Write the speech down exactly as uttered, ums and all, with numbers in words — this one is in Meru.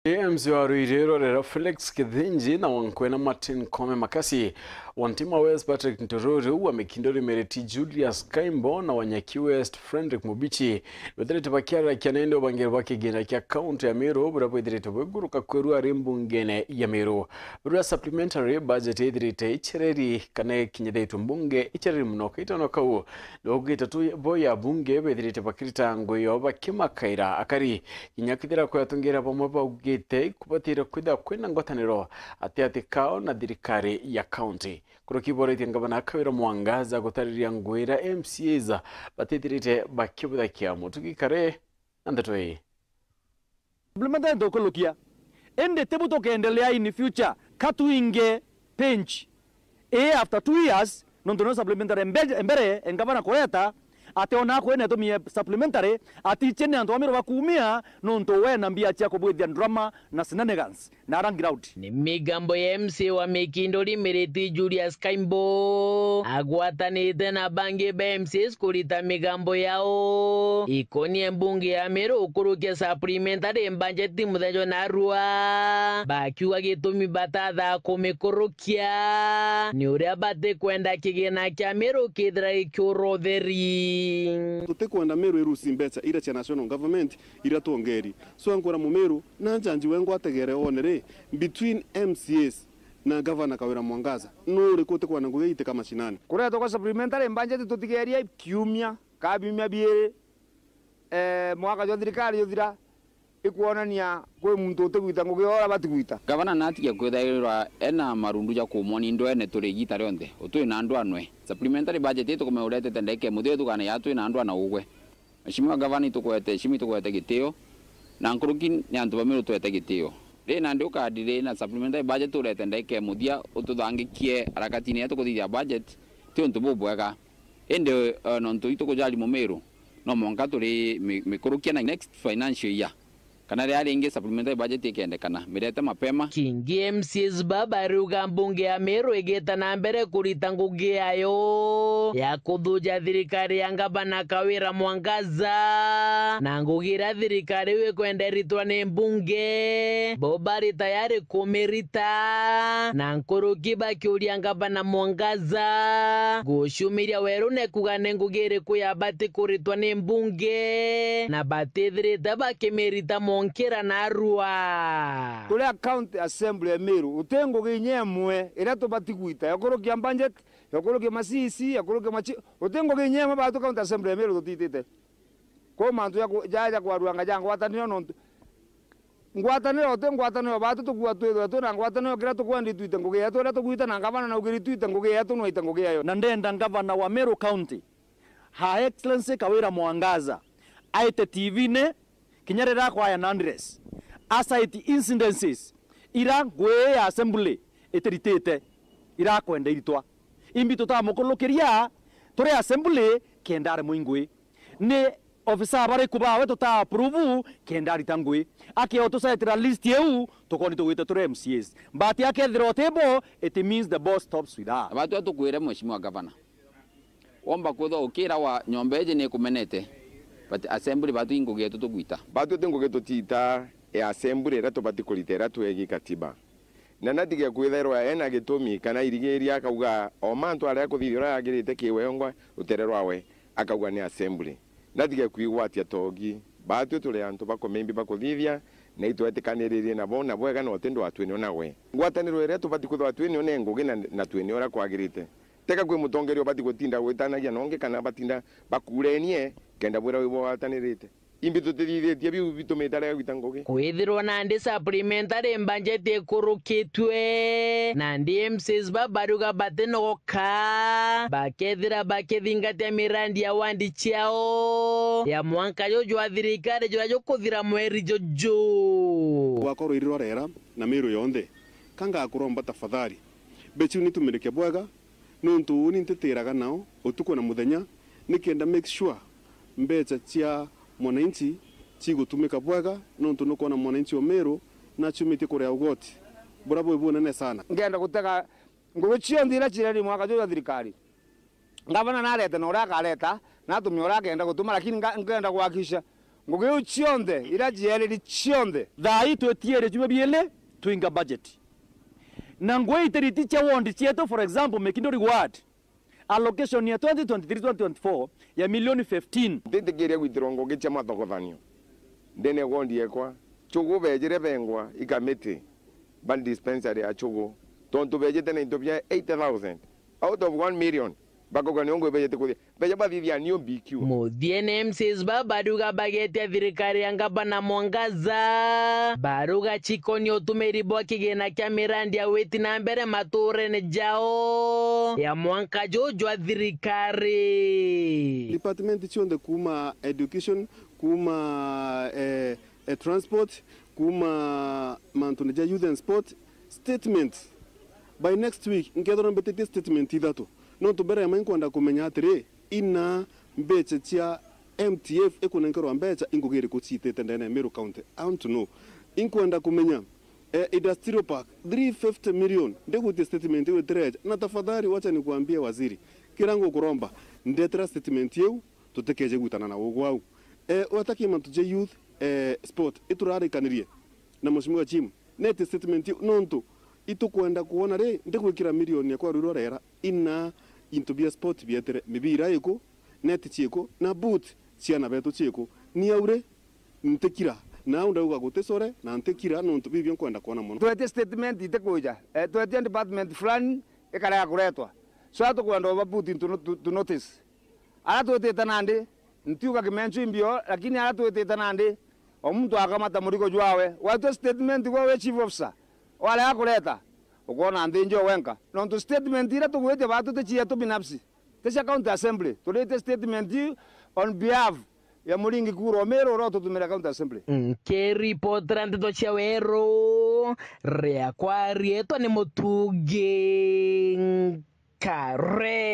M C wa Ruiru Rorero Felix Kithinji na wa Nkwena Martin Kome Makasi, wa Ntima West Patrick Ntururi, wa Mikinduri Miriti Julius Kaimbo na wa Nyaki West Frederick Mubichi bethirite bakiarakia nende ubangiri bwa kigina kia kaunti ya Meru buria bwithirite bwiguruka kwerua ari mbungene ya Meru. Buria supplementary budget ithirite ichereri kana ikinyithitwe mbunge ichereri muno kaitano kau. Nogite tu bo ya bunge bethirite bakirita ngui yao bakimakaira akari. Kinya kethira kwetungira bamwe baugite kubatire kwithira kwina ngwataniro ati ati kao na thirikari ya kaunti. Kuruki boritie ngavana Kawira Mwangaza gutariria ngwira M C As batithirite bakibuthakia mutugi kare na ndeto ii. Supplementary ntukurukia. Indi tibu tukendelea in future, ka twinge pinch. Ii after two years, nontu no supplementary mbe-, mbere, engavana kureta, ati ona kwina itumie supplementary, atichie ni antu ba Meru bakumia, nontu we na mbia cia kubwithia drama na shenanigans, na ara ground. Ni migambo ya M C A wa Mikinduri Miriti Julius Kaimbo, agwatanite na bangi ba M C As kurita migambo yao ikonie mbunge ya Meru ukurukia supplementary budget muthenya narua, bakiuga gitumi batatha kumikurukia ni uria batikwenda kigina kia Meru kithira gikiura utheri. Tutikwenda Meru irusi mbeca iria cia national government iria twongeri. So, ankwira Mumiru na njanji we ngwategere one ri, between M C As na Gavana Kawira Mwangaza, nu uriku utikwenda ngugi iitika mashinani? Kuretwa kwa supplementary budget tutigeria kiumia ka biumia biiri, eh, mwaka jwa thirikari juthira, ikwonania kwi muntu utigwita ngugi uria batigwita. Gavana natige kwithairwa ena marundu ja kumoni ndwene turi igita rionthe, utwi na ndwanwe. Supplementary budget itukume uretete ndeke muthia uthugane ya twi na ndwana ugwe. Mheshimiwa Gavana, itukwete heshima, itukwete gitio, na nkuruki ni antu ba Meru twete gitio. Ri nandi ukadi ri na supplementary budget urete ndeke muthia ututhangikie harakatini ya tukuthithia budget, ti untu bubwega. Indi, eh, nontu itukujali Mumiru, no mwanka turi mi-, mikurukia na next financial year. Kana riria ringi supplementary budget ikendekana, mirete mapema. Kingi M C As baba bariuga mbunge ya Meru igita na mbere kurita ngugi yayo ya kuthuja thirikari ya ngavana Kawira Mwangaza, na ngugi iria thirikari iu ikwenda iritwa ni mbunge, bo bari tayari kumirita, na nkuruki bakiuria ngavana Mwangaza gucumiria weru ne kuga ni ngugi iriku yabati kuritwa ni mbunge, na batithirite bakimirita monkira narua. Turi a County Assembly ya Meru, guti ngugi inya imwe iria tubati gwita ya kurukia budget, ya kurukia ma C E C, ya kurukia machi-, guti ngugi inya imwe batu County Assembly ya Meru tutitite. Kwou mantu ja ku-, ja, ja kwarua anga ja ngwataniro nontu ngwataniro uti ngwataniro batu tukua twithwe twi na ngwataniro kiria tukwendi twite ngugi yetu iria tugwita na ngavana naugiri twite ngugi yetu nwaite ngugi yayo. Na ndenda ngavana wa Meru County, Her Excellency Kawira Mwangaza, aite T V-ini kinya riria akwaya na address, a cite incidences ira ngui ya assembly itiritite irakwenda iritwa. Imbi tutamukurukiria turi assembly kenda aremwe ingui. Ni ofisa bariku bawe tuta approve kenda arita ngui? Akeo tucetera list iu, tukoni tugwite turi M C As. But akethira utibo, it means the boss stops with her. Batu tukwire Mheshimiwa Gavana, womba kwithwa ukira wa nyomba iji ni ikumenete, but assembly batu ingugi yetu tugwita. Batu ti ngugi tutita ya assembly iria tubati kurita iria twegi katiba. Na natige kwithairwa ena gitumi kana irigiria akauga o mantu aria kuthithia uria yagirite kiwengwa rutere rwawe, akauga ni assembly. Natige kwigwatia togi. Batwi turi antu bakomembi bakuthithia, na itwetikaniririe nabo na bwega na uti ndwatwini ona we. Ngwataniro iria tubati kwithirwa twinio ni ngugi na, na twinio uria kwagirite. Teka kwi mutongeria ubati gutinda gwitanagia na ungi kana batinda bakurenie kenda bwira wi bwatanirite. Imbi tutithithitie biu bitumite arega gwita ngugi. Kwithirwa nandi supplementary budget ikurukitue, nandi M C As babariuga batinogoka, bakethira bakithingatia mirandi ya wandi ciao ya mwanka juju jwa thirikari juria jukuthira mweri juju. Gwakorwo irirorera na Meru yonthe, ka ngakuromba tafadhali, mbeca iu nitumirikia bwega, nontu uni ntitiraga nao utuku na muthenya, nikenda make sure mbeca cia mwananchi cigutumika bwega, nontu nukwona mwananchi wa Meru naciumitie kuria ugoti buria bwi bunene sana. Ngenda gutega ngugi cionthe iria cireri mwaka juju jwa thirikari. Ngavana narete na uria akareta, natumia uria akenda gutuma, lakini nga-, ngenda kuhakikisha Ngugi iu cionthe, ira cieriri cionthe. Thaa ii twitiere ciumia biili twinga budget. Na ngugi itiriti cia ward cietu, for example, Mikinduri ward, allocation ya twenty twenty-three twenty twenty-four ya milioni fifteen. Nditikiria gwitirwa ngugi cia mathogothanio ndene ya ward yekwa. Chugu bejire bengwa i kamiti ba dispensary ya Chugu, tontu bejite na into bia eighty thousand out of one million, bakauga nio ngugi bejite kuthia. Beja bathithia niu mbikiwa. Muthiene M Cs ba baruga bagetia thirikari ya ngabana Mwangaza, baruga chikoni utumiri bwa kigina kia mirandi ya witi na mbere maturene jao ya mwanka juju jwa thirikari. Department cionthe kuuma education, kuuma, eh, eh, transport, kuuma mantune ja youth and sport, statement. By next week, nkethirwa mbititie statement ithatu. Nontu mbere ya mai nkwenda kumenya atiri, ina mbecha cia M T F ikunenkerwa mbecha ingugi iriku ciitite ndene ya Meru County? I want to know. Inkwenda kumenya, eh, industrial park, three fifty million, ndigutie statement iu itireja. Na tafadhali, wacha nikuambie waziri, kira ngukuromba, ndetera statement iu, tutikeje gwitana na ugu au. Eh, watakie mantu ja youth, eh, sport, iturarikanirie na Mheshimiwa Jim. Neti statement iu, nontu itukwenda kwona ri, ndigwikira milioni yakwa rwiro rera, ina into bia sport bietire, mibira iku, neti ciiku, na boot ciana betu ciiku. Ni au ri, ntikira, na au ndauga guti sore, na ntikira, nontu bibio nkwenda kwona mono. Twetie statement itikwija, eh, twetie department fulani ikarega kuretwa. So, atukwenda over put into not-, to notice. Aria twitite nandi, ntiuga kimenchu imbio, lakini aria twitite nandi, o muntu akamata murigo jwawe. Watue statement gwe wi chief officer, warega kureta, ukwona nthi njo wenka. Nontu statement iria tugwitie batu ti cietu binafsi, ti cia county assembly. Turite statement iu on behalf ya Muringi Kuro Meru uria ututumire county assembly. Nkiripotera ndeto cia weru, riakwa riitwa ni Mutungi Nkare.